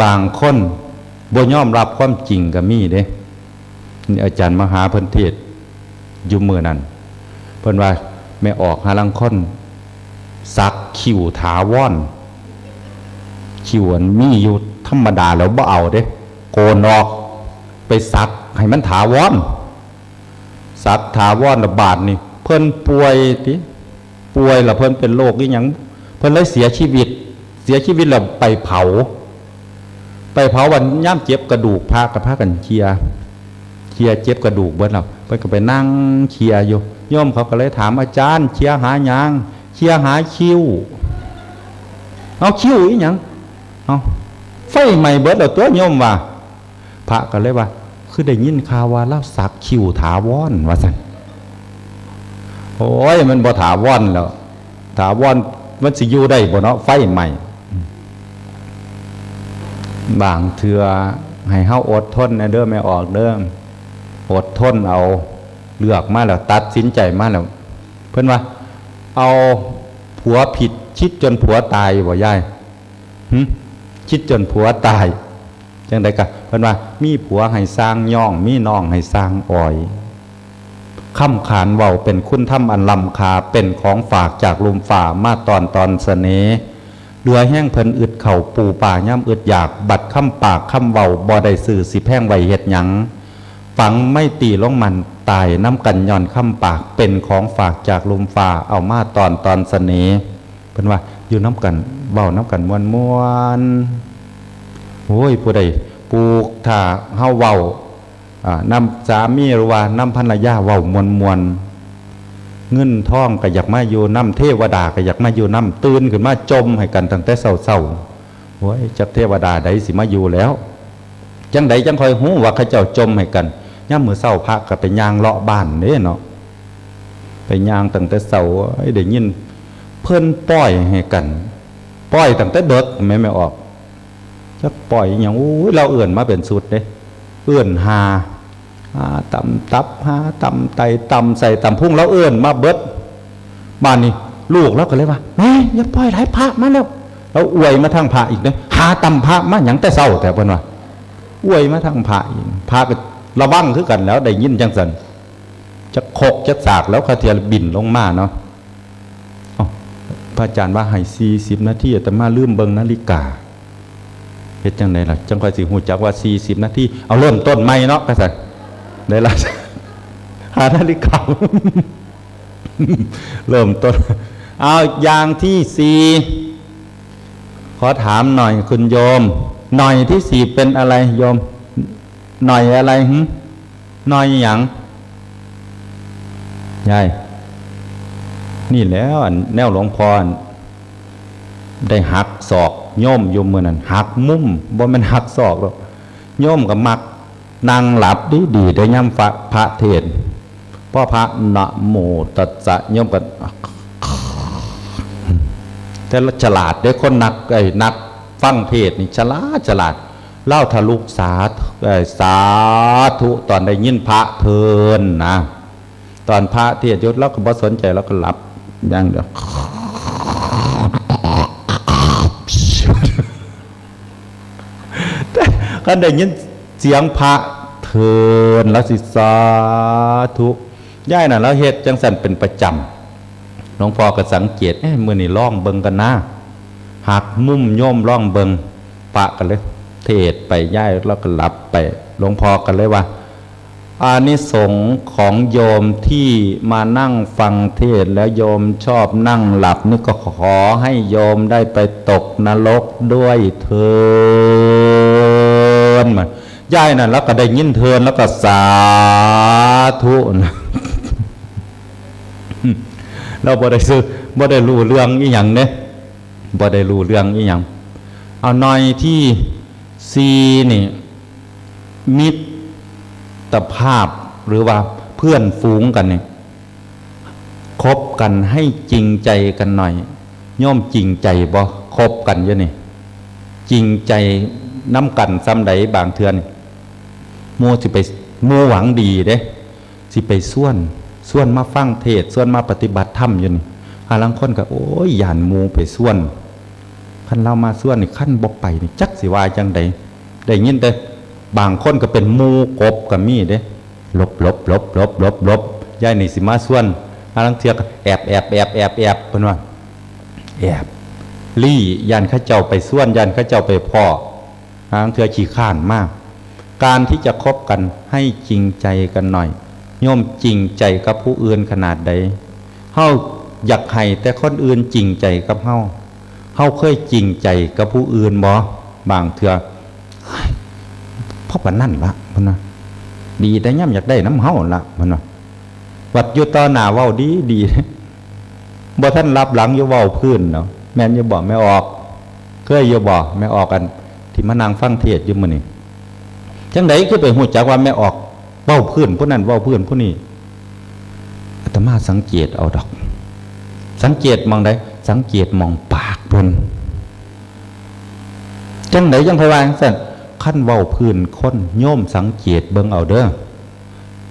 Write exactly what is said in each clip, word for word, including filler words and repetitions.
บางคนบ่ยอมรับความจริงก็มีเด้ นี่อาจารย์มหาเพิ่นเทศน์อยู่มื้อนั้น เพิ่นว่าแม่ออกหาลางคน สักคิ้วถาวร คิ้วอันมีอยู่ธรรมดาแล้วบ่เอาเด้ โกนออก ไปสักให้มันถาวร สักถาวรละบาดนี่ เพิ่นป่วยติ ป่วยละเพิ่นเป็นโรคอีหยัง เพิ่นเลยเสียชีวิต เสียชีวิตแล้วไปเผา ไปเผาวันยามเจ็บกระดูก พระก็พากันเคลียร์ เคลียร์เจ็บกระดูกเบิดแล้ว เพิ่นก็ไปนั่งเคลียร์อยู่ โยมเขาก็เลยถาม อาจารย์เคลียร์หาหยัง เคลียร์หาคิ้ว เอาคิ้วอีหยัง เอาไฟไหม้เบิดแล้วตัวโยมว่า พระก็เลยว่า คือได้ยินข่าวว่าลาวสักคิ้วถาวรว่าซั่น โอ้ย มันบ่ถาวรแล้ว ถาวรมันสิอยู่ได้บ่เนาะ ไฟไหม้ บางเทื่อให้เฮาอดทนแหน่เด้อแม่ออกเด้อ อดทนเอา เลือกมาแล้ว ตัดสินใจมาแล้ว เพิ่นว่า เอาผัวผิด คิดจนผัวตายบ่ยาย หึ คิดจนผัวตาย จั่งใดกะ เพิ่นว่า มีผัวให้ซ่างย่อง มีน้องให้ซ่างอ่อย คำขานเว้าเป็นคุณธรรมอันล้ำค่า เป็นของฝากจากลุ่มฟ้ามาต้อนตอนเสน่ห์ เหลือแฮงเพิ่นอึดข้าวปูปลายามอึดอยาก บัดคำปากคำเว้าบ่ได้ซื้อสิแพงไว้เฮ็ดหยัง ฝังไมตรีลงหมั้น ตายนำกันย้อนคำปาก เป็นของฝากจากลุ่มฟ้า เอามาต้อนตอนเสน่ห์ เพิ่นว่าอยู่นำกัน เว้านำกันม่วนๆ โอ้ย ผู้ใด ผู้ ถ้าเฮาเว้า อ่า นำสามีหรือว่านำภรรยาเว้าม่วนๆ เงินทองก็อยากมาอยู่นำ เทวดาก็อยากมาอยู่นำ ตื่นขึ้นมาจ่มให้กันตั้งแต่เช้าๆ โอ้ย จักเทวดาใดสิมาอยู่แล้ว จั่งใดจั่งค่อยฮู้ว่าเขาเจ้าจ่มให้กัน ยามมื้อเช้าพระก็ไปย่างเลาะบ้านเด้เนาะ ไปย่างตั้งแต่เช้า โอ้ย ได้ยินเพิ่นป้อยให้กัน ป้อยตั้งแต่เดิกแม่น แม่ออก จักป้อยอีหยัง โอ้ย ลาวเอิ้นมาเป็นชุดเด้ เอิ้นหา หาตำตับ หาตำไต ตำไส้ ตำพุง ลาวเอิ้นมาเบิด บาดนี้ลูกลาวก็เลยว่า แม่อย่าป้อยหลาย พระมาแล้ว ลาวอวยมาทางพระอีกเด้ หาตำพระมาหยังแต่เช้าแท้ เพิ่นว่า อวยมาทางพระอีก พระก็ระวังคือกันแล้ว ได้ยินจั่งซั้น จักครกจักสากแล้วคาเทียบินลงมาเนาะ เอ้า พระอาจารย์ว่าให้สี่สิบนาที อาตมาลืมเบิ่งนาฬิกา เฮ็ดจั่งใดล่ะ จั่งค่อยสิฮู้จักว่าสี่สิบนาที เอาเริ่มต้นใหม่เนาะ ว่าซั่น ได้ละ หานาฬิกา เริ่มต้น เอาอย่างที่สี่ ขอถามหน่อยคุณโยม หน่อยที่สี่เป็นอะไรโยม หน่อยอะไรหึ หน่อยหยัง ยาย นี่แหล้วอันแนวหลวงพ่ออันได้หักศอกโยมอยู่มื้อนั้น หักมุม บ่แม่นหักศอกดอก โยมก็มักนั่งหลับดีๆ ได้ยามพระ พระเทศน์ พอพระนะโมตัสสะ โยมก็ แต่ละฉลาดเด้ คนนัก ไอ้นักฟังเทศน์นี่ฉลาด ฉลาด ลาวทะลุสา เอ่อ สาธุ ตอนได้ยินพระเทินนะ ตอนพระเทศน์หยุดลาวก็บ่สนใจ ลาวก็หลับอย่างเดียว คันได้ยินเสียงพระเทินลาวสิสาธุ ยายน่ะลาวเฮ็ดจั่งซั้นเป็นประจำ หลวงพ่อก็สังเกต เอ๊ะ มื้อนี้ลองเบิ่งกันนะ หักมุมโยมลองเบิ่ง พระก็เลยเทศน์ไป ยายลาวก็หลับไป หลวงพ่อก็เลยว่า อานิสงส์ของโยมที่มานั่งฟังเทศน์แล้วโยมชอบนั่งหลับนี่ก็ขอให้โยมได้ไปตกนรกด้วยเทอญ ยายนั่นลาวก็ได้ยินเทินลาวก็สาธุนะ ลาวบ่ได้ซื้อ บ่ได้รู้เรื่องอีหยังเด้ บ่ได้รู้เรื่องอีหยัง เอาหน่อยที่สี่นี่ มิตรภาพหรือว่าเพื่อนฝูงกันนี่ คบกันให้จริงใจกันหน่อย โยมจริงใจบ่ คบกันอยู่นี่ จริงใจนำกันส่ำใด บางเทื่อนี่ หมู่สิไป หมู่หวังดีเด้ สิไปชวน ชวนมาฟังเทศน์ ชวนมาปฏิบัติธรรมอยู่นี่ หาลางคนก็ โอ้ย ย้านหมู่ไปชวน คันลาวมาชวนนี่ คันบ่ไปนี่ จักสิว่าจั่งใด ได้ยินแต่บางคนก็เป็นหมู่กบก็มีเด้ หลบหลบหลบหลบหลบหลบ ยายนี่สิมาชวน หาลางเทื่อก็แอบแอบแอบแอบแอบ เพิ่นว่า แอบ ลี้ ย่านเขาเจ้าไปชวน ย่านเขาเจ้าไปพ้อ หาลางเทื่อขี้คร้านมา การที่จะคบกันให้จริงใจกันหน่อย โยมจริงใจกับผู้อื่นขนาดใด เฮาอยากให้แต่คนอื่นจริงใจกับเฮา เฮาเคยจริงใจกับผู้อื่นบ่ บางเทื่อ "เฮ้ย พอปานนั้นละ" เพิ่นว่า "ดีแต่ยามอยากได้นำเฮาละ" เพิ่นว่า บัดอยู่ต่อหน้าเว้าดีดี บ่ทันลับหลังอยู่เว้าพื้นเนาะ แม่นอยู่บ่แม่ออก เคยอยู่บ่แม่ออก อันที่มานั่งฟังเทศน์อยู่มื้อนี้ จั่งใดคือไปฮู้จักว่าแม่ออกเว้าพื้นผู้นั้นเว้าพื้นผู้นี้ อาตมาสังเกตเอาดอก สังเกตหม่องใด สังเกตหม่องปากเพิ่น จั่งใดจั่งค่อยว่าจั่งซั่น คันเว้าพื้นคน โยมสังเกตเบิ่งเอาเด้อ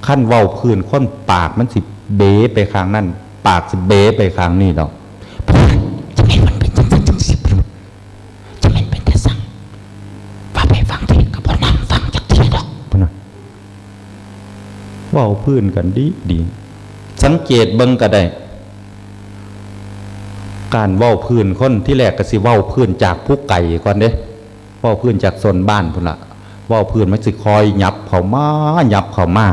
คันเว้าพื้นคนปากมันสิเบไปข้างนั้น ปากสิเบไปข้างนี้ดอก จั่งใดมันเป็นจั่งซั่นจั่งซี้ จั่งใดเป็นแต่สั่ง ว่าไปฟังเทศน์ก็บ่นั่งฟังจักเทื่อดอก พุ้นน่ะ เว้าพื้นกันดีดี สังเกตเบิ่งก็ได้ การเว้าพื้นคนที่แรกก็สิเว้าพื้นจากผู้ไกลก่อนเด้ เว้าพื้นจากส้นบ้านพุ้นล่ะ เว้าพื้นมันสิค่อยหยับเข้ามา หยับเข้ามา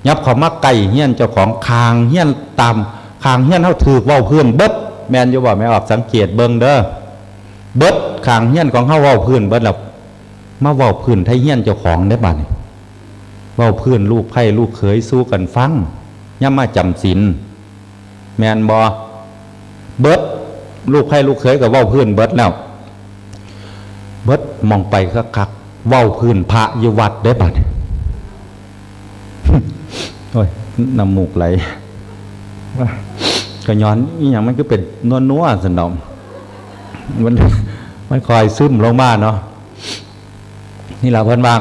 หยับเข้ามาใกล้เฮือนเจ้าของ ข้างเฮือนตาม ข้างเฮือนเฮาถืกเว้าพื้นเบิด แม่นอยู่บ่แม่ออก สังเกตเบิ่งเด้อ เบิดข้างเฮือนของเฮาเว้าพื้นเบิดแล้ว มาเว้าพื้นไทเฮือนเจ้าของเด้บัดนี้ เว้าพื้นลูกไผ่ลูกเขยสู่กันฟัง ยามมาจำศีล แม่นบ่ เบิด ลูกไผ่ลูกเขยก็เว้าพื้นเบิดแล้ว เบิดหม่องไปคักๆ เว้าพื้นพระอยู่วัดเด้บัดนี้ โอ้ย น้ำมูกไหล ก็ย้อนอีหยังมันคือเป็นนัวๆ ซั่นดอก มัน มันค่อยซึมลงมาเนาะ นี่ล่ะเพิ่นว่า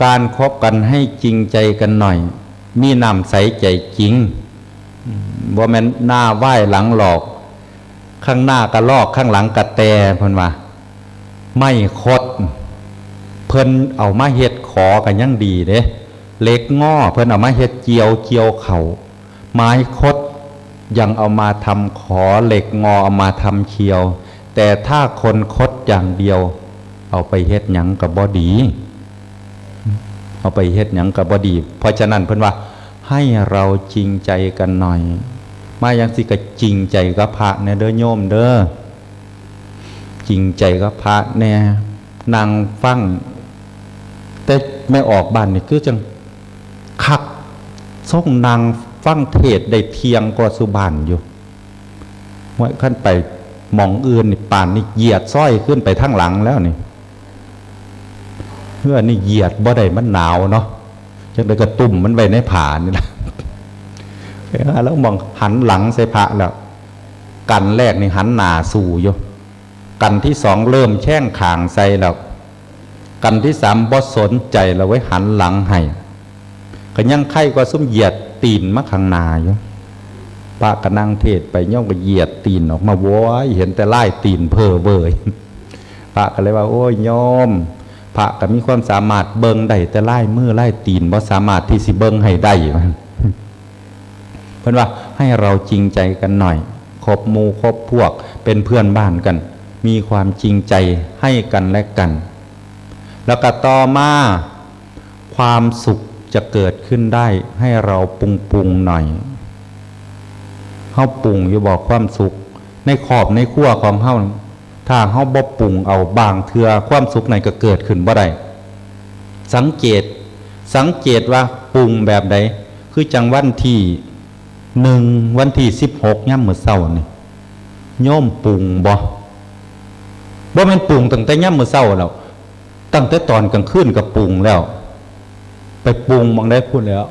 การคบกันให้จริงใจกันหน่อย มีน้ำใสใจจริง อืม บ่แม่นหน้าไหว้หลังหลอก ข้างหน้าก็ลอก ข้างหลังก็แต เพิ่นว่า ไม้คด เพิ่นเอามาเฮ็ดขอก็ยังดีเด้ เหล็กง่อ เพิ่นเอามาเฮ็ดเจียว เจียวเข้า ไม้คด ยังเอามาทำขอ เหล็กงอเอามาทำเขียว แต่ถ้าคนคดอย่างเดียว เอาไปเฮ็ดหยังก็บ่ดี เอาไปเฮ็ดหยังก็บ่ดี เพราะฉะนั้นเพิ่นว่า ให้เราจริงใจกันหน่อย มาจั่งซี้ก็จริงใจกับพระแหน่เด้อโยมเด้อ จริงใจกับพระแหน่ นั่งฟัง แต่แม่ออกบ้านนี่คือจั่งคัก ส่งนั่งฟังเทศน์ได้เที่ยงกว่าสุบ้านอยู่ ว่าคันไปหม่องอื่นนี่ ป่านนี้เหยียดซอยขึ้นไปทางหลังแล้วนี่ เฮือนนี่เหยียดบ่ได้ มันหนาวเนาะ จั่งใดก็ตุ้มมันไว้ในผ้านี่ล่ะ ไปหาลางหม่องหันหลังใส่พระแล้ว กันแรกนี่หันหน้าสู่อยู่ กันที่สองเริ่มแข้งข้างใส่แล้ว กันที่สามบ่สนใจแล้วเว้ย หันหลังให้ ก็ยังไคกว่าซุมเหยียดตีนมาข้างหน้าอยู่ พระก็นั่งเทศน์ไป โยมก็เหยียดตีนออกมา โว้ย เห็นแต่ลายตีนเพ้อเว้ย พระก็เลยว่า โอ้ยโยม พระก็มีความสามารถเบิ่งได้แต่ลายมือลายตีน บ่สามารถที่สิเบิ่งให้ได้ เพิ่นว่าให้เราจริงใจกันหน่อย คบหมู่คบพวก เป็นเพื่อนบ้านกัน มีความจริงใจให้กันและกัน แล้วก็ต่อมา ความสุขจะเกิดขึ้นได้ ให้เราปรุงๆ หน่อย เฮาปรุงอยู่บ่ความสุข ในครอบในครัวของเฮา ถ้าเฮาบ่ปรุงเอา บางเทื่อความสุขนั้นก็เกิดขึ้นบ่ได้ สังเกต สังเกตว่าปรุงแบบใด คือจั่งวันที่หนึ่ง วันที่สิบหก ยามมื้อเช้านี่ โยมปรุงบ่ บ่แม่นปรุงตั้งแต่ยามมื้อเช้าแล้ว ตั้งแต่ตอนกลางคืนก็ปรุงแล้ว ไปปรุงหม่องใดพู้นแล้ว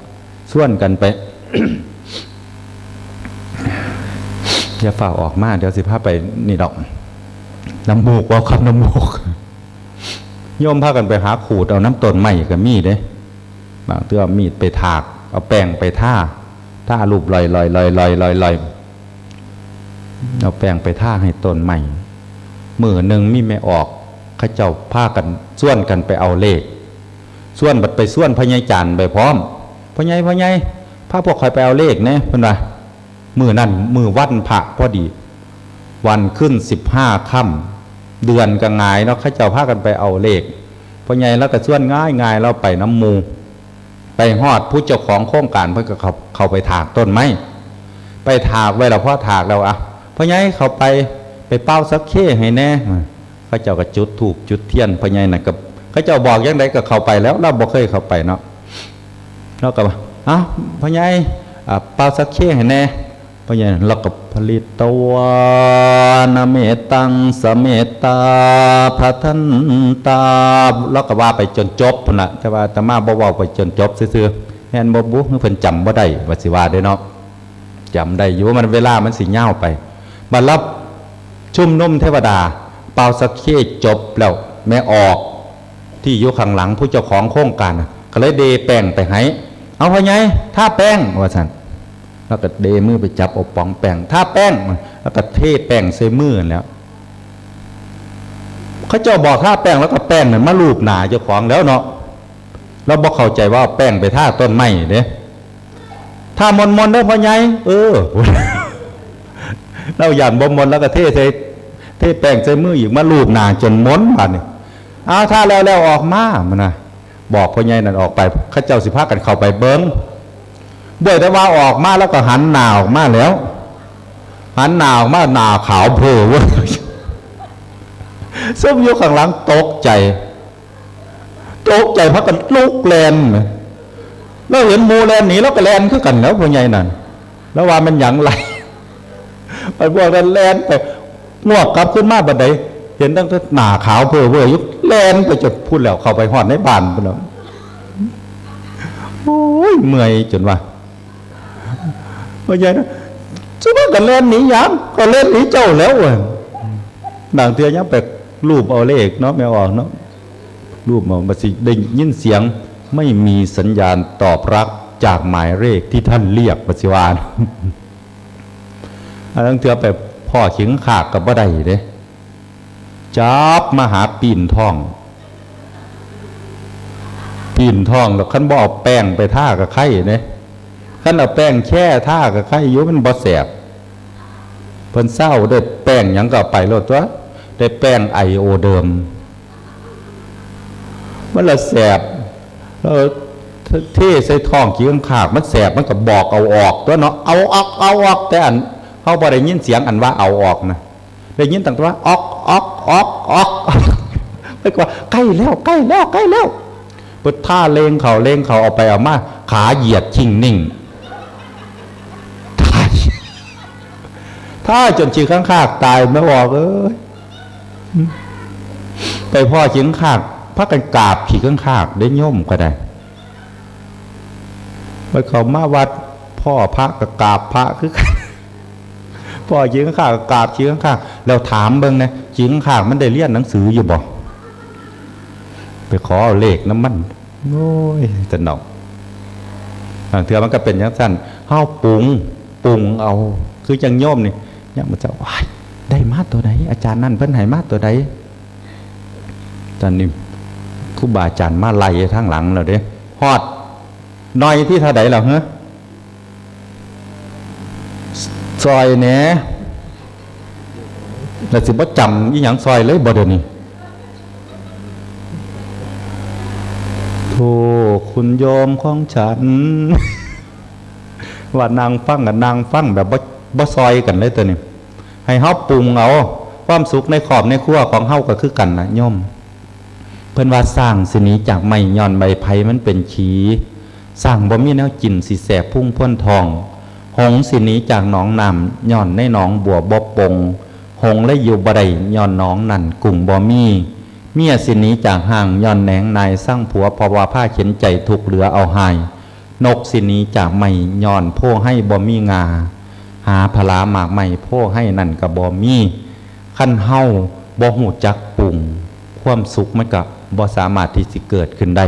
ชวนกันไป อย่าฟ้าวออกมา เดี๋ยวสิพาไปนี่ดอก น้ำมูก เว้ากับน้ำมูก โยมพากันไปหาขูดเอาน้ำต้นไม้ก็มีเด้ บางเทื่อเอามีดไปถาก เอาแป้งไปทา ทารูปลอยๆ ลอยๆ ลอยๆ เอาแป้งไปทาให้ต้นไม้ มื้อหนึ่งมีแม่ออก เขาเจ้าพากันชวนกันไปเอาเลข ชวนบัดไปชวนพ่อใหญ่จันไปพร้อม "พ่อใหญ่ พ่อใหญ่ พาพวกข้อยไปเอาเลขแหน่" เพิ่นว่า มื้อนั้นมื้อวันพระพอดี วันขึ้นสิบห้าค่ำ เดือนก็หงายเนาะ เขาเจ้าพากันไปเอาเลข พ่อใหญ่ลาวก็ชวนง่ายง่าย ลาวไปนำหมู่ ไปฮอดผู้เจ้าของโครงการเพิ่นก็เข้า เข้าไปถากต้นไม้ ไปถากไว้แล้ว พอถากแล้ว "อ่ะ พ่อใหญ่ เข้าไป ไปเป่าสักเคให้แหน่" เขาเจ้าก็จุดธูปจุดเทียน พ่อใหญ่นั่นก็ เขาเจ้าบอกจั่งใดก็เข้าไปแล้ว ลาวบ่เคยเข้าไปเนาะ ลาวก็ว่า "เอ้า พ่อใหญ่ อ่า เป่าสักเคให้แหน่" พ่อใหญ่ ลาวก็ "ผลิตวานะเมตังสะเมตตาพะทันตา" ลาวก็ว่าไปจนจบพุ้นน่ะ แต่ว่าอาตมาบ่เว้าไปจนจบซื่อๆ แม่นบ่บุ คือเพิ่นจำบ่ได้ ว่าสิว่าเด้เนาะ จำได้อยู่ มันเวลามันสิยาวไป บัดลาวชุมนุมเทวดา เป่าสักเคจบแล้ว แม่ออก ที่อยู่ข้างหลังผู้เจ้าของโครงการน่ะ ก็เลยเดแป้งไปให้ "เอา พ่อใหญ่ ทาแป้ง" ว่าซั่น ลาวก็เดมือไปจับเอาป๋องแป้ง "ทาแป้ง" ลาวก็เทแป้งใส่มือนั่นแหล้ว เขาเจ้าบอกทาแป้ง ลาวก็แป้งนั่นมาลูบหน้าเจ้าของแล้วเนาะ ลาวบ่เข้าใจว่าเอาแป้งไปทาต้นไม้เด้ "ทามนๆ เด้อ พ่อใหญ่" เออ ลาวย้านบ่ม่วน ลาวก็เทใส่ เทแป้งใส่มืออีก มาลูบหน้าจนม่วน บาดนี้ "เอา ทาแล้ว แล้วออกมา" มันน่ะ บอกพ่อใหญ่นั่นออกไป เขาเจ้าสิพากันเข้าไปเบิ่ง บ่ได้ว่าออกมา ลาวก็หันหน้าออกมาแล้ว หันหน้าออกมา หน้าขาวเผลอเว้ย ซุมอยู่ข้างหลังตกใจ ตกใจพากันลุกแล่น ลาวเห็นหมู่แล่นหนี ลาวก็แล่นคือกันแล้ว พ่อใหญ่นั่น ลาวว่าแม่นหยังหลาย ไปพวกนั้นแล่นไป งวกกลับขึ้นมาบัดใด เห็นตั้งแต่หน้าขาวเผลอเว้ย แล่นไปจนพุ้นแล้ว เข้าไปฮอดในบ้านพุ้นแล้ว โอ้ย เมื่อยจนว่า พ่อใหญ่นะ "ซุมพากันแล่นหนีหยัง ก็แล่นหนีเจ้าแล้ว" ว่า บางเทื่อยังไปลูบเอาเลขเนาะ แม่ออกเนาะ ลูบเอา บัดสิได้ยินเสียง "ไม่มีสัญญาณตอบรับจากหมายเลขที่ท่านเรียก" บัดสิว่า อันนั้นเทื่อไปพ้อขี้ข้างคากก็บ่ได้เด้ จับมาหาปีนท้อง ปีนท้องแล้ว คันบ่เอาแป้งไปทาก็ไคร้เด้ คันเอาแป้งแค่ทาก็ไคร้อยู่ มันบ่แสบ เพิ่นเซา ได้แป้งหยังก็เอาไปโลดตั๊ว ได้แป้งไอโอเดิม มันละแสบ เออ เทใส่ท้องขี้ข้างคาก มันแสบ มันก็บอกเอาออกตั๊วเนาะ เอาออก เอาออก แต่อัน เฮาบ่ได้ยินเสียงอันว่าเอาออกนะ ได้ยินตั้งแต่ว่า "ออก ออก ออก ออก" ไปกว่า "ใกล้แล้ว ใกล้แล้ว ใกล้แล้ว" เพิ่นทาเล็งเข้า เล็งเข้า เอาไปเอามา ขาเหยียดชิ่งนิ่ง ทา ทาจนขี้ข้างคากตาย แม่ออกเอ้ย ไปพ้อขี้ข้างคาก พากันกราบขี้ข้างคาก ได้โยมก็ได้ ไปเข้ามาวัด พ้อพระก็กราบพระคือกัน พ้อขี้ข้างคากก็กราบขี้ข้างคาก แล้วถามเบิ่งนะ ขี้ข้างคากมันได้เรียนหนังสืออยู่บ่ ไปขอเอาเลขนำมัน โอ้ย สนอง บางเทื่อมันก็เป็นจั่งซั้น เฮาปรุง ปรุงเอา คือจั่งโยมนี่ ยามมื้อเช้า "โอ้ย ได้มาตัวใด อาจารย์นั่นเพิ่นให้มาตัวใด" ตอนนี้ครูบาอาจารย์มาไล่ทางหลังแล้วเด้ ฮอดหน่วยที่เท่าใดแล้วเหรอ ซอยแหน่ แล้วสิบ่จำอีหยังซอยเลยบ่เดี๋ยวนี้ โธ่ คุณโยมของฉัน ว่านั่งฟังก็นั่งฟังแบบบ่ บ่ซอยกันเลยตัวนี้ ให้เฮาปรุงเอา ความสุขในครอบในครัวของเฮาก็คือกันนะโยม เพิ่นว่าช้างสิหนีจากไม้ย้อนใบไผ่มันเป็นขี ช้างบ่มีแนวกินสิแสบพุงพ่นท้อง หงส์สิหนีจากหนองน้ำย้อนในหนองบัวบ่ปง หงส์เลยอยู่บ่ได้ย้อนหนองนั้นกุ้งบ่มี เมียสิหนีจากฮ้างย้อนแหนงนายซังผัว เพราะว่าพาเข็ญใจทุกข์เหลือเอาฮ้าย นกสิหนีจากไม้ย้อนโพไฮบ่มีงา หาผลาหมากไม้โพไฮนั่นก็บ่มี คันเฮาบ่ฮู้จักปรุง ความสุขมันก็บ่สามารถที่สิเกิดขึ้นได้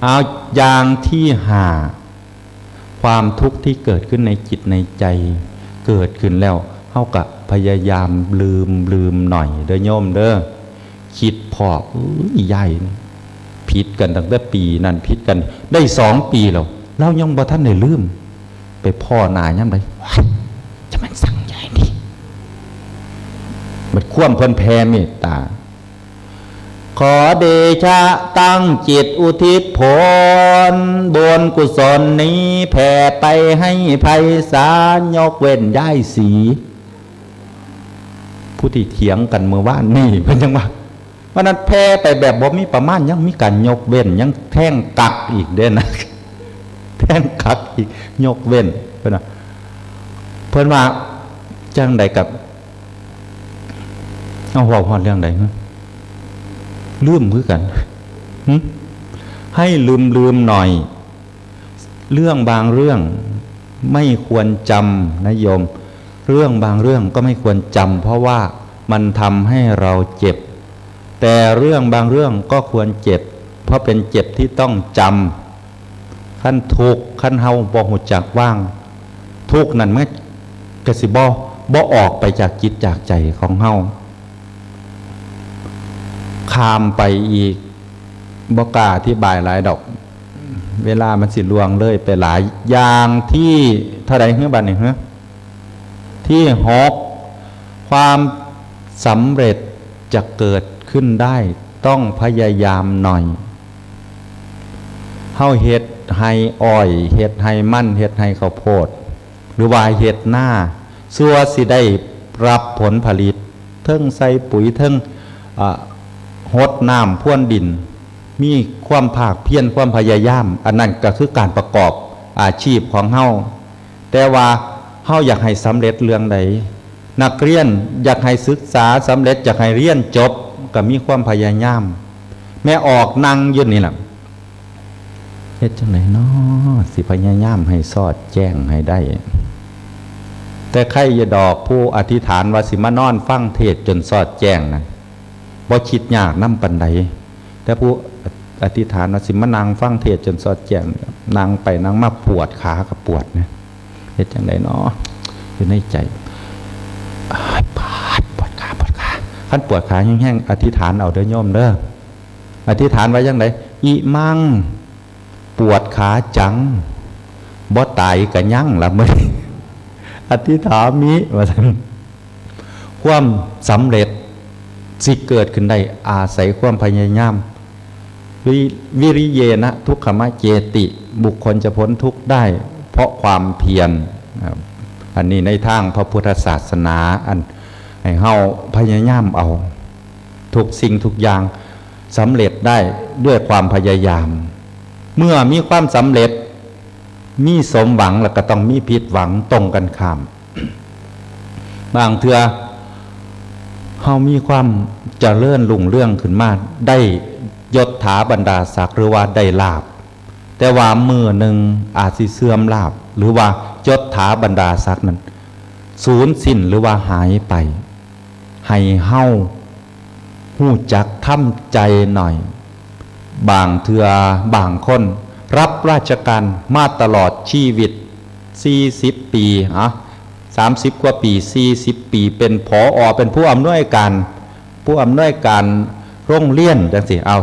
เอา อย่างที่ห้า ความทุกข์ที่เกิดขึ้นในจิตในใจ เกิดขึ้นแล้ว เฮากะพยายามลืม ลืมหน่อยเด้อโยมเด้อ คิดพ้อ เอ้ย ยายนี่ผิดกันตั้งแต่ปีนั้น ผิดกันได้สองปีแล้ว ลาวยังบ่ทันได้ลืม ไปพ้อหน้ายามใด "ว้าย จะแม่นสั่งยายนี่" บัดความเพิ่นแผ่เมตตา ขอเดชะตั้งจิตอุทิศผลบุญกุศลนี้แผ่ไปให้ไพศาล ยกเว้นยายศรี ผู้ที่เถียงกันเมื่อวานนี่ เพิ่นยังว่า วันนั้นแผ่ไปแบบบ่มีประมาณ ยังมีการยกเว้น ยังแทงกักอีกเด้นะ แทงกักอีก ยกเว้น เพิ่นว่า เพิ่นว่าจั่งใดกับ เอาเว้าฮอดเรื่องใด หึ ลืมคือกัน หึ ให้ลืมๆหน่อย เรื่องบางเรื่องไม่ควรจำนะโยม เรื่องบางเรื่องก็ไม่ควรจำ เพราะว่ามันทำให้เราเจ็บ แต่เรื่องบางเรื่องก็ควรเจ็บ เพราะเป็นเจ็บที่ต้องจำ คันทุกข์ คันเฮาบ่ฮู้จักวาง ทุกข์นั่นมันก็สิบ่ บ่ออกไปจากจิตจากใจของเฮา ข้ามไปอีก บ่กล้าอธิบายหลายดอก เวลามันสิล่วงเลยไปหลาย อย่างที่เท่าใด หึ บัดนี้ หึ ที่หก ความสำเร็จจะเกิดขึ้นได้ ต้องพยายามหน่อย เฮาเฮ็ดไฮ่อ้อย เฮ็ดไฮ่มัน เฮ็ดไฮ่ข้าวโพด หรือว่าเฮ็ดนา ซั่วสิได้รับผลผลิต เทิงใส่ปุ๋ย เทิง อ่า หดน้ำพรวนดิน มีความภาคเพียร ความพยายาม อันนั้นก็คือการประกอบอาชีพของเฮา แต่ว่าเฮาอยากให้สำเร็จเรื่องใด นักเรียนอยากให้ศึกษาสำเร็จ อยากให้เรียนจบ ก็มีความพยายาม แม่ออกนั่งอยู่นี่ล่ะ เฮ็ดจั่งใดน้อ สิพยายามให้สอดแจ้งให้ได้ แต่ใครอย่าดอกผู้อธิษฐานว่าสิมานอนฟังเทศน์จนสอดแจ้งนะ บ่คิดยากนำปานใด แต่ผู้อธิษฐานว่าสิมานั่งฟังเทศน์จนสอดแจ้ง นั่งไปนั่งมาปวดขาก็ปวดนะ เฮ็ดจั่งใดน้อ อยู่ในใจ อ้าย ปาด ปวดขา ปวดขา คันปวดขาแฮงๆ อธิษฐานเอาเด้อโยมเด้อ อธิษฐานว่าจั่งใด อิมัง ปวดขาจัง บ่ตายกะยังละมื้อนี้ อธิษฐามิ ว่าซั่น ความสำเร็จสิเกิดขึ้นได้อาศัยความพยายาม วิ- วิริเยนะทุกขมะเจติ บุคคลจะพ้นทุกข์ได้เพราะความเพียร ครับ อันนี้ในทางพระพุทธศาสนา อันให้เฮาพยายามเอา ทุกสิ่งทุกอย่างสำเร็จได้ด้วยความพยายาม เมื่อมีความสำเร็จ มีสมหวัง แล้วก็ต้องมีผิดหวังตรงกันข้าม บางเทื่อเฮามีความเจริญรุ่งเรืองขึ้นมา ได้ยศถาบรรดาศักดิ์ หรือว่าได้ลาภ แต่ว่ามื้อหนึ่งอาจสิเสื่อมลาภ หรือว่ายศถาบรรดาศักดิ์นั้นสูญสิ้น หรือว่าหายไป ให้เฮาฮู้จักทำใจหน่อย บางเทื่อบางคนรับราชการมาตลอดชีวิต สี่สิบปี อ่ะ สามสิบกว่าปี สี่สิบปี เป็น ผอ เป็นผู้อำนวยการ ผู้อำนวยการโรงเรียนจั่งซี้ เอา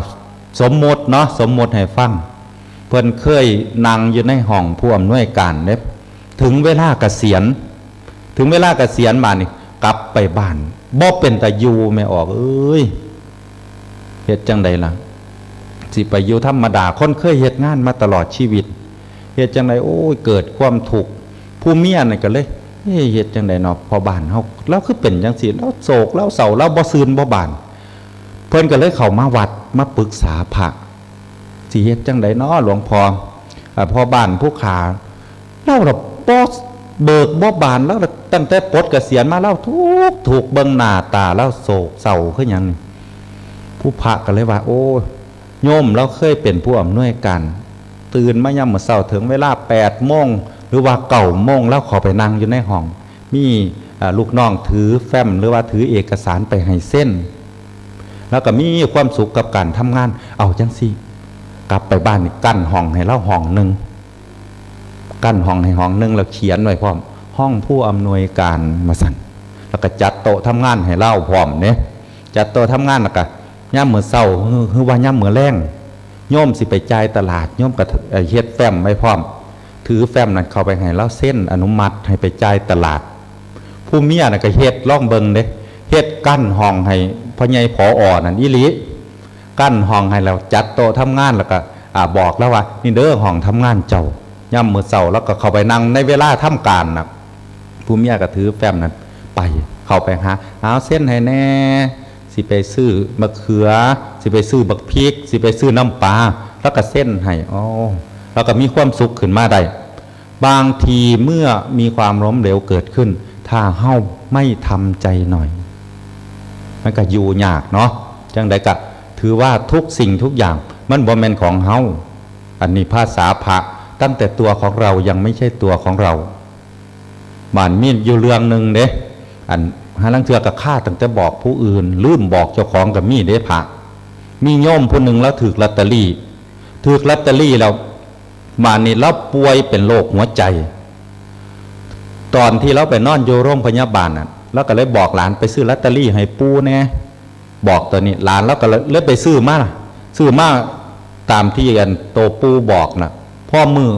สมมุติเนาะ สมมุติให้ฟัง เพิ่นเคยนั่งอยู่ในห้องผู้อำนวยการเด้ ถึงเวลาเกษียณ ถึงเวลาเกษียณมานี่ กลับไปบ้าน บ่เป็นตาอยู่ แม่ออกเอ้ย เฮ็ดจั่งใดล่ะ สิไปอยู่ธรรมดา คนเคยเฮ็ดงานมาตลอดชีวิต เฮ็ดจั่งใด โอ้ย เกิดความทุกข์ ผู้เมียนั่นก็เลย เอ้ย เฮ็ดจั่งใดเนาะ พ่อบ้านเฮา ลาวคือเป็นจั่งซี้ ลาวโศก ลาวเศร้า ลาวบ่ซื่นบ่บาน เพิ่นก็เลยเข้ามาวัด มาปรึกษาพระ สิเฮ็ดจั่งใดน้อหลวงพ่อ อ่า พ่อบ้านผู้ขา ลาวละบ่เบิกบ่บาน ลาวละตั้งแต่ปลดเกษียณมา ลาวทุกข์ ทุกข์ เบิ่งหน้าตาลาวโศกเศร้าคือหยังนี่ ผู้พระก็เลยว่า โอ้ โยมลาวเคยเป็นผู้อำนวยการ ตื่นมายามมื้อเช้า ถึงเวลาแปดโมง หรือว่าเก้าโมง ลาวเข้าไปนั่งอยู่ในห้อง มี อ่า ลูกน้องถือแฟ้ม หรือว่าถือเอกสารไปให้เซ็น แล้วก็มีความสุขกับการทำงาน เอาจั่งซี้ กลับไปบ้านนี่กั้นห้องให้ลาวห้องหนึ่ง กั้นห้องให้ห้องหนึ่ง แล้วเขียนไว้พร้อม ห้องผู้อำนวยการ ว่าซั่น แล้วก็จัดโต๊ะทำงานให้ลาวพร้อมเนี่ย จัดโต๊ะทำงานแล้วก็ยามมื้อเช้า หรือ หรือว่ายามมื้อแลง โยมสิไปจ่ายตลาด โยมก็ เอ่อ เฮ็ดแฟ้มไว้พร้อม ถือแฟ้มนั้นเข้าไปให้ลาวเซ็นอนุมัติให้ไปจ่ายตลาด ผู้เมียน่ะก็เฮ็ดลองเบิ่งเด้ เฮ็ดกั้นห้องให้พ่อใหญ่ ผอ นั่นอีหลี กั้นห้องให้แล้ว จัดโต๊ะทำงาน แล้วก็ อ่า บอกลาวว่า "นี่เด้อห้องทำงานเจ้า" ยามมื้อเช้าลาวก็เข้าไปนั่งในเวลาทำการน่ะ ผู้เมียก็ถือแฟ้มนั้นไป เข้าไปหา "เอาเซ็นให้แหน่ สิไปซื้อมะเขือ สิไปซื้อบักพริก สิไปซื้อน้ำปลา" ลาวก็เซ็นให้ อ๋อ ลาวก็มีความสุขขึ้นมาได้ บางทีเมื่อมีความล้มเหลวเกิดขึ้น ถ้าเฮาไม่ทำใจหน่อย มันก็อยู่ยากเนาะ จั่งใดก็ถือว่าทุกสิ่งทุกอย่างมันบ่แม่นของเฮา อันนี้ภาษาพระ ตั้งแต่ตัวของเรายังไม่ใช่ตัวของเรา บาดมีอยู่เรื่องหนึ่งเด้ อันหาลางเทื่อก็คาตั้งแต่บอกผู้อื่น ลืมบอกเจ้าของก็มีเด้พระ มีโยมผู้หนึ่งลาวถืกลอตเตอรี่ ถืกลอตเตอรี่แล้ว บาดนี้ลาวป่วยเป็นโรคหัวใจ ตอนที่ลาวไปนอนอยู่โรงพยาบาลน่ะ ลาวก็เลยบอกหลาน "ไปซื้อลอตเตอรี่ให้ปู่แหน่" บอกตัวนี้ หลานลาวก็เลย เลยไปซื้อมา ซื้อมาตามที่อันโตปู่บอกน่ะ พอมื้อ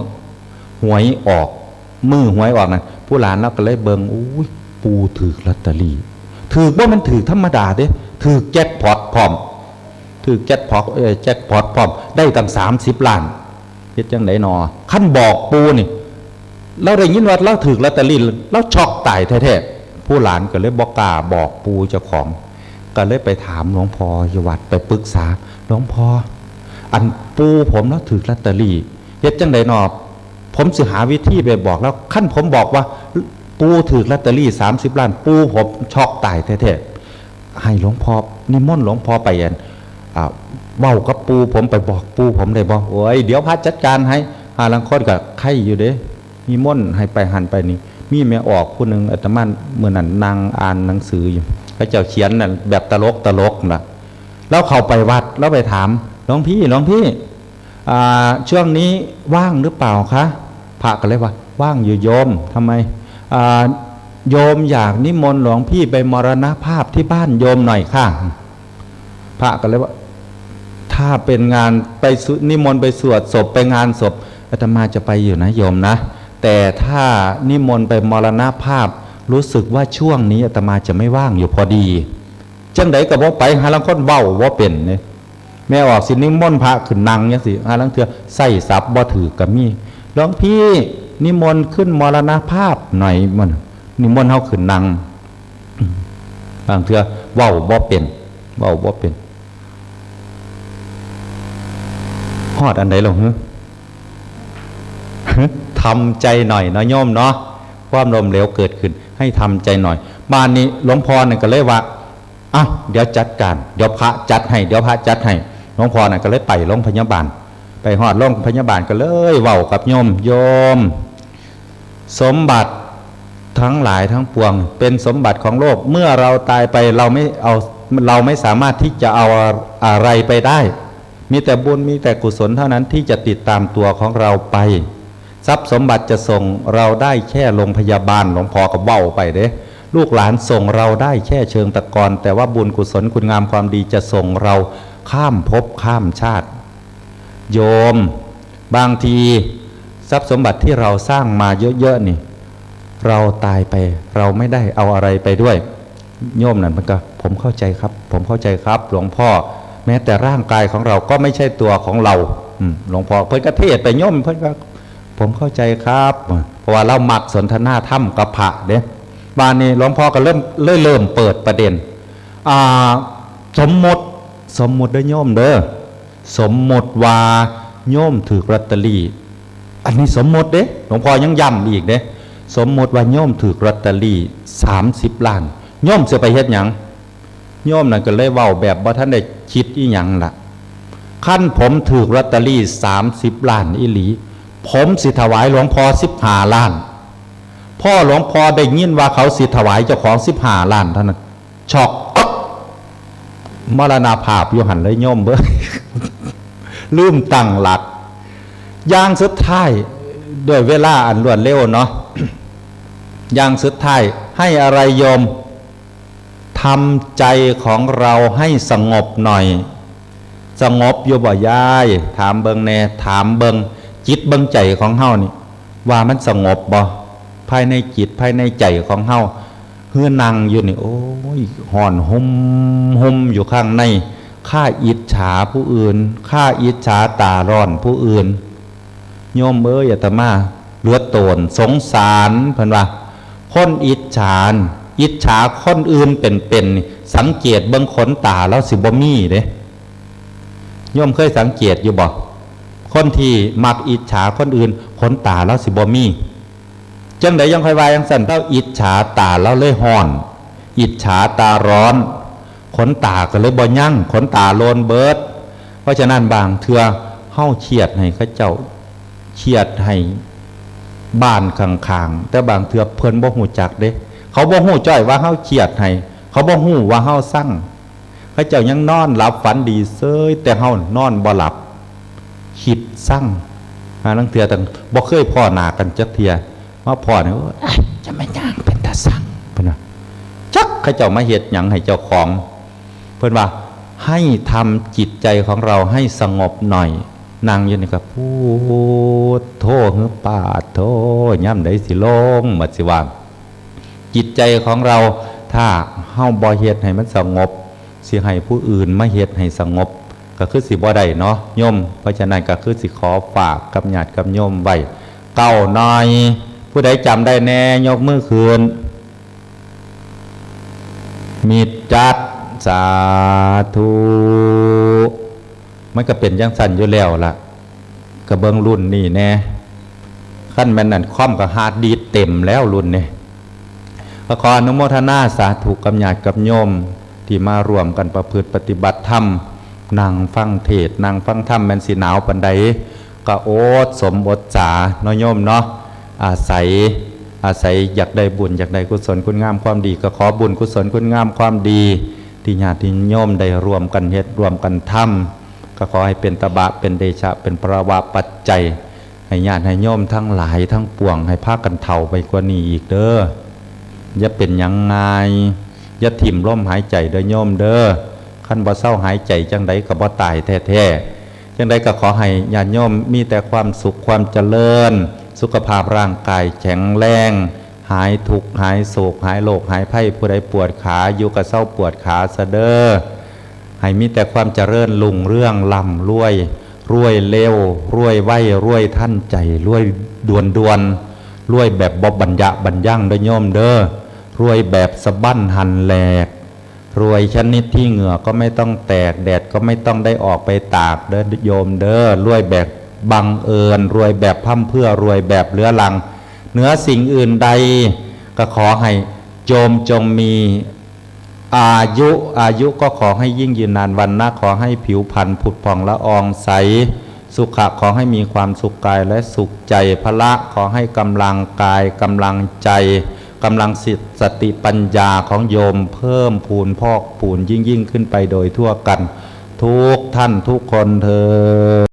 หวยออก มื้อหวยออกน่ะ ผู้หลานลาวก็เลยเบิ่ง "อุ้ย ปู่ถืกลอตเตอรี่ ถืก บ่แม่นถืกธรรมดาเด้ ถืกแจ็คพอตพร้อม ถืกแจ็คพอต เอ่อ แจ็คพอตพร้อม ได้ตั้งสามสิบล้าน" เฮ็ดจั่งใดน้อ คันบอกปู่นี่ ลาวได้ยินว่าลาวถืกลอตเตอรี่ ลาวช็อกตายแท้ๆ ผู้หลานก็เลยบ่กล้าบอกปู่เจ้าของ ก็เลยไปถามหลวงพ่ออยู่วัด ไปปรึกษา "หลวงพ่อ อันปู่ผมลาวถืกลอตเตอรี่ เฮ็ดจั่งใดน้อ ผมสิหาวิธีไปบอกลาว คันผมบอกว่าปู่ถืกลอตเตอรี่สามสิบล้าน ปู่ผมช็อกตายแท้ๆ ให้หลวงพ่อ นิมนต์หลวงพ่อไป อัน อ่า เว้ากับปู่ผม ไปบอกปู่ผมได้บ่" "โอ้ย เดี๋ยวพระจัดการให้" หาลางคนก็ไคอยู่เด้ นิมนต์ให้ไปหั่นไปนี่ มีแม่ออกผู้หนึ่ง อาตมามื้อนั้นนั่งอ่านหนังสืออยู่ เขาเจ้าเขียนนั่นแบบตลกตลกน่ะ ลาวเข้าไปวัด ลาวไปถาม "หลวงพี่ หลวงพี่ อ่า ช่วงนี้ว่างหรือเปล่าคะ" พระก็เลยว่า "ว่างอยู่โยม ทำไม" "อ่า โยมอยากนิมนต์หลวงพี่ไปมรณภาพที่บ้านโยมหน่อยค่ะ" พระก็เลยว่า "ถ้าเป็นงานไปสุ นิมนต์ไปสวดศพ ไปงานศพ อาตมาจะไปอยู่นะโยมนะ แต่ถ้านิมนต์ไปมรณภาพ รู้สึกว่าช่วงนี้อาตมาจะไม่ว่างอยู่พอดี" จั่งใดก็บ่ไป หาลางคนเว้าบ่เป็นเนี่ย แม่ออกสินิมนต์พระขึ้นนั่งจั่งซี้ หาลางเทื่อใช้ศัพท์บ่ถืกก็มี "หลวงพี่ นิมนต์ขึ้นมรณภาพหน่อย" มันนิมนต์เฮาขึ้นนั่ง บางเทื่อเว้าบ่เป็น เว้าบ่เป็น ฮอดอันใดแล้ว หึ ทำใจหน่อยเนาะโยมเนาะ ความล้มเหลวเกิดขึ้น ให้ทำใจหน่อย บาดนี้หลวงพ่อนี่ก็เลยว่า "อ้าว เดี๋ยวจัดการ เดี๋ยวพระจัดให้ เดี๋ยวพระจัดให้" หลวงพ่อน่ะก็เลยไปโรงพยาบาล ไปฮอดโรงพยาบาลก็เลยเว้ากับโยม "โยม สมบัติทั้งหลายทั้งปวงเป็นสมบัติของโลก เมื่อเราตายไป เราไม่เอา เราไม่สามารถที่จะเอาอะไรไปได้ มีแต่บุญ มีแต่กุศลเท่านั้นที่จะติดตามตัวของเราไป ทรัพย์สมบัติจะส่งเราได้แค่โรงพยาบาล" หลวงพ่อก็เว้าไปเด้ "ลูกหลานส่งเราได้แค่เชิงตะกอน แต่ว่าบุญกุศลคุณงามความดีจะส่งเราข้ามภพข้ามชาติ" โยม บางทีทรัพย์สมบัติที่เราสร้างมาเยอะๆนี่ เราตายไป เราไม่ได้เอาอะไรไปด้วย โยมนั่นมันก็ "ผมเข้าใจครับ ผมเข้าใจครับ หลวงพ่อ แม้แต่ร่างกายของเราก็ไม่ใช่ตัวของเรา" อืม หลวงพ่อเพิ่นก็เทศน์ไป โยมเพิ่นก็ "ผมเข้าใจครับ" เพราะว่าลาวมักสนทนาธรรมกับพระเด้ บาดนี้หลวงพ่อก็เริ่ม เลยเริ่มเปิดประเด็น อ่า สมมุติ สมมุติเด้อโยมเด้อ สมมุติว่าโยมถืกลอตเตอรี่ อันนี้สมมุติเด้ หลวงพ่อยังย้ำอีกเด้ สมมุติว่าโยมถืกลอตเตอรี่สามสิบล้าน โยมสิไปเฮ็ดหยัง โยมนั่นก็เลยเว้าแบบบ่ทันได้คิดอีหยังล่ะ "คันผมถืกลอตเตอรี่สามสิบล้านอีหลี ผมสิถวายหลวงพ่อสิบห้าล้าน" พ่อหลวงพ่อได้ยินว่าเขาสิถวายเจ้าของสิบห้าล้านเท่านั้น ช็อก อ๊อก มรณภาพอยู่หั่นเลยโยมเบ้ย ลืมตั้งหลัก อย่างสุดท้าย ด้วยเวลาอันรวดเร็วเนาะ อย่างสุดท้าย ให้อะไรโยม ทำใจของเราให้สงบหน่อย สงบอยู่บ่ยาย ถามเบิ่งแน่ ถามเบิ่งจิตเบิ่งใจของเฮานี่ ว่ามันสงบบ่ ภายในจิตภายในใจของเฮา เฮือนั่งอยู่นี่ โอ้ย ฮ้อนฮมฮมอยู่ข้างใน ข้าอิจฉาผู้อื่น ข้าอิจฉาตาร้อนผู้อื่น โยมเอ้ย อาตมาเหลือโตนสงสาร เพิ่นว่า คนอิจฉา อิจฉาคนอื่นเป็นๆ นี่ สังเกตเบิ่งขนตาลาวสิบ่มีเด้ โยมเคยสังเกตอยู่บ่ คนที่มักอิจฉาคนอื่น ขนตาลาวสิบ่มี จังใดยังค่อยว่าจังซั่น ลาวอิจฉาตาลาวเลยฮ้อน อิจฉาตาร้อน ขนตาก็เลยบ่ยั้ง ขนตาโลนเบิด เพราะฉะนั้นบางเทื่อเฮาเครียดให้เขาเจ้า เครียดให้บ้านข้างๆ แต่บางเทื่อเพิ่นบ่ฮู้จักเด้ เขาบ่ฮู้จ้อยว่าเฮาเครียดให้ เขาบ่ฮู้ว่าเฮาซัง เขาเจ้ายังนอนหลับฝันดีเซย แต่เฮานอนบ่หลับ คิดซัง อ่า ลางเทื่อตั้งบ่เคยพ้อหน้ากันจักเทื่อ มาพ้อนี่ โอ้ย จะแม่นหยังเป็นตาซัง เพิ่นว่า จักเขาเจ้ามาเฮ็ดหยังให้เจ้าของ เพิ่นว่า ให้ทำจิตใจของเราให้สงบหน่อย นั่งอยู่นี่ก็พุทโธ หือปาโธ ยามใดสิลง บัดสิว่า จิตใจของเรา ถ้าเฮาบ่เฮ็ดให้มันสงบ สิให้ผู้อื่นมาเฮ็ดให้สงบ ก็คือสิบ่ได้เนาะโยม เพราะฉะนั้นก็คือสิขอฝากกับญาติกับโยมไว้ เก้าหน่อย ผู้ใดจำได้แน่ ยกมือขึ้น มิตรจัด สาธุ มันก็เป็นจังซั่นอยู่แล้วล่ะ ก็เบิ่งรุ่นนี้แน่ คันแม่นนั่นคอมก็ฮาร์ดดิสก์เต็มแล้วรุ่นนี้ ก็ขออนุโมทนาสาธุกับญาติกับโยม ที่มาร่วมกันประพฤติปฏิบัติธรรม นั่งฟังเทศน์ นั่งฟังธรรม แม่นสิหนาวปานใด ก็อดสมอดสาเนาะโยมเนาะ อาศัย อาศัยอยากได้บุญ อยากได้กุศลคุณงามความดี ก็ขอบุญกุศลคุณงามความดี ที่ญาติโยมได้ร่วมกันเฮ็ด ร่วมกันทำ ก็ขอให้เป็นตบะ เป็นเดชะ เป็นพลวะปัจจัย ให้ญาติให้โยมทั้งหลายทั้งปวง ให้พากันเฒ่าไปกว่านี้อีกเด้อ อย่าเป็นหยังง่าย อย่าถิ่มลมหายใจเด้อโยมเด้อ คันบ่เซาหายใจจังใดก็บ่ตายแท้ๆ จังใดก็ขอให้ญาติโยมมีแต่ความสุขความเจริญ สุขภาพร่างกายแข็งแรง หายทุกข์หายโศก หายโรคหายภัย ผู้ใดปวดขาอยู่ก็เซาปวดขาซะเด้อ ให้มีแต่ความเจริญรุ่งเรือง ร่ำรวย รวยเร็ว รวยไว รวยทันใจ รวยด่วนๆ รวยแบบบ่บรรยะบรรยังเด้อโยมเด้อ รวยแบบสะบั้นหันแหลก รวยชนิดที่เหงื่อก็ไม่ต้องแตก แดดก็ไม่ต้องได้ออกไปตากเด้อโยมเด้อ รวยแบบบังเอิญ รวยแบบพร่ำเพรื่อ รวยแบบเรื้อรัง เหนือสิ่งอื่นใด ก็ขอให้โยมจงมี อายุ อายุก็ขอให้ยิ่งยืนนาน วรรณะขอให้ผิวพรรณผุดผ่องละอองใส สุขะขอให้มีความสุขกายและสุขใจ พละขอให้กำลังกาย กำลังใจ กำลังสติปัญญาของโยมเพิ่มพูนพอกพูนยิ่งยิ่งขึ้นไปโดยทั่วกัน ทุกท่านทุกคนเทอญ